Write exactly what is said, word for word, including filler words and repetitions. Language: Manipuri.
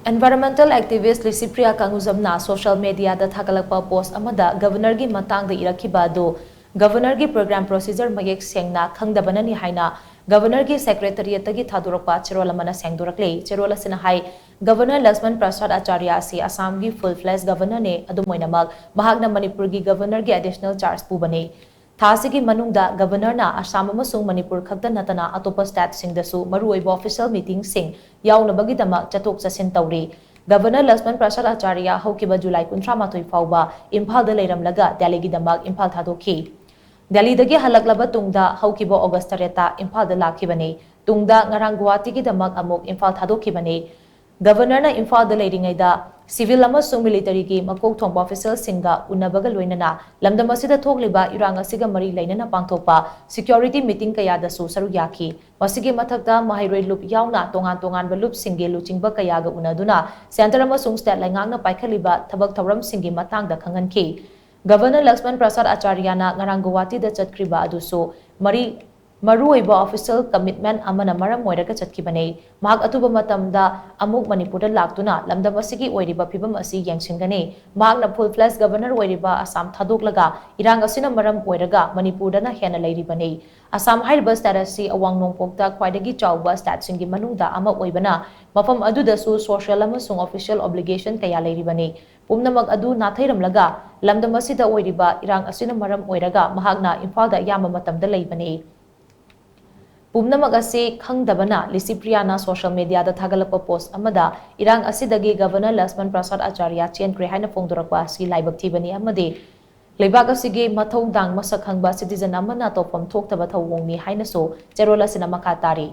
Environmental activist Lisipriya Kangujamna social mediaꯗ ꯊꯥꯒꯠꯂꯛꯄ post ꯑꯃꯗ Governorꯒꯤ ꯃꯇꯥꯡꯗ ꯏꯔꯛꯈꯤꯕ ꯑꯗꯨ Governorꯒꯤ program procedure ꯃꯌꯦꯛ ꯁꯦꯡꯅ ꯈꯪꯗꯕꯅꯅꯤ ꯍꯥꯏꯅ Governorꯒꯤ Secretariatꯇꯒꯤ ꯊꯥꯗꯣꯔꯛꯄ ꯆꯦꯔꯣꯜ ꯑꯃꯅ ꯁꯦꯡꯗꯣꯔꯛꯂꯤ꯫ ꯆꯦꯔꯣꯜ ꯑꯁꯤꯅ ꯍꯥꯏ, Governor Lakshman Prasad Acharya ꯑꯁꯤ ꯑꯁꯥꯝꯒꯤ full fledged Governorꯅꯤ꯫ ꯑꯗꯨꯝ ꯑꯣꯏꯅꯃꯛ, ꯃꯍꯥꯛꯅ ꯃꯅꯤꯄꯨꯔꯒꯤ Governorꯒꯤ additional charge ꯄꯨꯕꯅꯤ꯫ ꯊꯥ ꯑꯁꯤꯒꯤ ꯃꯅꯨꯡꯗ Governorꯅ ꯑꯁꯥꯝ ꯑꯃꯁꯨꯡ ꯃꯅꯤꯄꯨꯔ ꯈꯛꯇ ꯅꯠꯇꯅ ꯑꯇꯣꯞꯄ stateꯁꯤꯡꯗꯁꯨ ꯃꯔꯨꯑꯣꯏꯕ official meetingꯁꯤꯡ ꯌꯥꯎꯅꯕꯒꯤꯗꯃꯛ ꯆꯠꯊꯣꯛ ꯆꯠꯁꯤꯟ ꯇꯧꯔꯤ꯫ Governor ꯂꯛꯁꯃꯟ ꯄ꯭ꯔꯁꯥꯗ ꯑꯆꯥꯔꯌ ꯍꯧꯈꯤꯕ ꯖꯨꯂꯥꯏ ꯀꯨꯟꯊ꯭ꯔꯥ ꯃꯥꯊꯣꯏ ꯐꯥꯎꯕ ꯏꯝꯐꯥꯜꯗ ꯂꯩꯔꯝꯂꯒ ꯗꯦꯜꯂꯤꯒꯤꯗꯃꯛ ꯏꯝꯐꯥꯜ ꯊꯥꯗꯣꯛꯈꯤ꯫ ꯗꯦꯜꯂꯤꯗꯒꯤ ꯍꯜꯂꯛꯂꯕ ꯇꯨꯡꯗ ꯍꯧꯈꯤꯕ ꯑꯣꯒꯁ ꯇꯔꯦꯠꯇ ꯏꯝꯐꯥꯜꯗ ꯂꯥꯛꯈꯤꯕꯅꯤ꯫ ꯇꯨꯡꯗ ꯉꯔꯥꯡ ꯒꯨꯋꯥꯍꯥꯇꯤꯒꯤꯗꯃꯛ ꯑꯃꯨꯛ ꯏꯝꯐꯥꯜ ꯊꯥꯗꯣꯛꯈꯤꯕꯅꯤ꯫ Governorꯅ ꯏꯝꯐꯥꯜꯗ ꯂꯩꯔꯤꯉꯩꯗ civil ꯑꯃꯁꯨꯡ militaryꯒꯤ ꯃꯀꯣꯛ ꯊꯣꯡꯕ officialꯁꯤꯡꯒ ꯎꯅꯕꯒ ꯂꯣꯏꯅꯅ ꯂꯝꯗꯝ ꯑꯁꯤꯗ ꯊꯣꯛꯂꯤꯕ ꯏꯔꯥꯡ ꯑꯁꯤꯒ ꯃꯔꯤ ꯂꯩꯅꯅ ꯄꯥꯡꯊꯣꯛꯄ security meeting ꯀꯌꯥꯗꯁꯨ ꯁꯔꯨꯛ ꯌꯥꯈꯤ꯫ ꯃꯁꯤꯒꯤ ꯃꯊꯛꯇ ꯃꯍꯩꯔꯣꯏ ꯂꯨꯞ ꯌꯥꯎꯅ ꯇꯣꯉꯥꯟ ꯇꯣꯉꯥꯟꯕ ꯂꯨꯞꯁꯤꯡꯒꯤ ꯂꯨꯆꯤꯡꯕ ꯀꯌꯥꯒ ꯎꯅꯗꯨꯅ centre ꯑꯃꯁꯨꯡ state ꯂꯩꯉꯥꯛꯅ ꯄꯥꯏꯈꯠꯂꯤꯕ ꯊꯕꯛ ꯊꯧꯔꯝꯁꯤꯡꯒꯤ ꯃꯇꯥꯡꯗ ꯈꯪꯍꯟꯈꯤ꯫ Governor ꯂꯛꯁꯃꯟ ꯄ꯭ꯔꯁꯥꯗ ꯑꯆꯥꯔꯌꯅ ꯉꯔꯥꯡ ꯒꯨꯋꯥꯍꯥꯇꯤꯗ ꯆꯠꯈ꯭ꯔꯤꯕ ꯑꯗꯨꯁꯨ ꯃꯔꯤ ꯃꯔꯨꯑꯣꯏꯕ official commitment ꯑꯃꯅ ꯃꯔꯝ ꯑꯣꯏꯔꯒ ꯆꯠꯈꯤꯕꯅꯤ꯫ ꯃꯍꯥꯛ ꯑꯊꯨꯕ ꯃꯇꯝꯗ ꯑꯃꯨꯛ ꯃꯅꯤꯄꯨꯔꯗ ꯂꯥꯛꯇꯨꯅ ꯂꯝꯗꯝ ꯑꯁꯤꯒꯤ ꯑꯣꯏꯔꯤꯕ ꯐꯤꯕꯝ ꯑꯁꯤ ꯌꯦꯡꯁꯤꯟꯒꯅꯤ꯫ ꯃꯍꯥꯛꯅ full fledged governor ꯑꯣꯏꯔꯤꯕ ꯑꯁꯥꯝ ꯊꯥꯗꯣꯛꯂꯒ ꯏꯔꯥꯡ ꯑꯁꯤꯅ ꯃꯔꯝ ꯑꯣꯏꯔꯒ ꯃꯅꯤꯄꯨꯔꯗꯅ ꯍꯦꯟꯅ ꯂꯩꯔꯤꯕꯅꯤ꯫ ꯑꯁꯥꯝ ꯍꯥꯏꯔꯤꯕ state ꯑꯁꯤ ꯑꯋꯥꯡ ꯅꯣꯡꯄꯣꯛꯇ ꯈ꯭ꯋꯥꯏꯗꯒꯤ ꯆꯥꯎꯕ stateꯁꯤꯡꯒꯤ ꯃꯅꯨꯡꯗ ꯑꯃ ꯑꯣꯏꯕꯅ ꯃꯐꯝ ꯑꯗꯨꯗꯁꯨ social ꯑꯃꯁꯨꯡ official obligation ꯀꯌꯥ ꯂꯩꯔꯤꯕꯅꯤ꯫ ꯄꯨꯝꯅꯃꯛ ꯑꯗꯨ ꯅꯥꯊꯩꯔꯝꯂꯒ ꯂꯝꯗꯝ ꯑꯁꯤꯗ ꯑꯣꯏꯔꯤꯕ ꯏꯔꯥꯡ ꯑꯁꯤꯅ ꯃꯔꯝ ꯑꯣꯏꯔꯒ ꯃꯍꯥꯛꯅ ꯏꯝꯐꯥꯜꯗ ꯑꯌꯥꯝꯕ ꯃꯇꯝꯗ ꯂꯩꯕꯅꯤ꯫ ꯄꯨꯝꯅꯃꯛ ꯑꯁꯤ ꯈꯪꯗꯕꯅ ꯂꯤꯁꯤꯄ꯭ꯔꯤꯌꯥꯅ social mediaꯗ ꯊꯥꯒꯠꯂꯛꯄ post ꯑꯃꯗ ꯏꯔꯥꯡ ꯑꯁꯤꯗꯒꯤ Governor ꯂꯛꯁꯃꯟ ꯄ꯭ꯔꯁꯥꯗ ꯑꯆꯥꯔꯌ ꯆꯦꯟꯈ꯭ꯔꯦ ꯍꯥꯏꯅ ꯐꯣꯡꯗꯣꯔꯛꯄ ꯑꯁꯤ ꯂꯥꯏꯕꯛ ꯊꯤꯕꯅꯤ ꯑꯃꯗꯤ ꯂꯩꯕꯥꯛ ꯑꯁꯤꯒꯤ ꯃꯊꯧꯗꯥꯡ ꯃꯁꯛ ꯈꯪꯕ citizen ꯑꯃꯅ ꯇꯧꯐꯝ ꯊꯣꯛꯇꯕ ꯊꯧꯑꯣꯡꯅꯤ ꯍꯥꯏꯅꯁꯨ ꯆꯦꯔꯣꯜ ꯑꯁꯤꯅ ꯃꯈꯥ ꯇꯥꯔꯤ꯫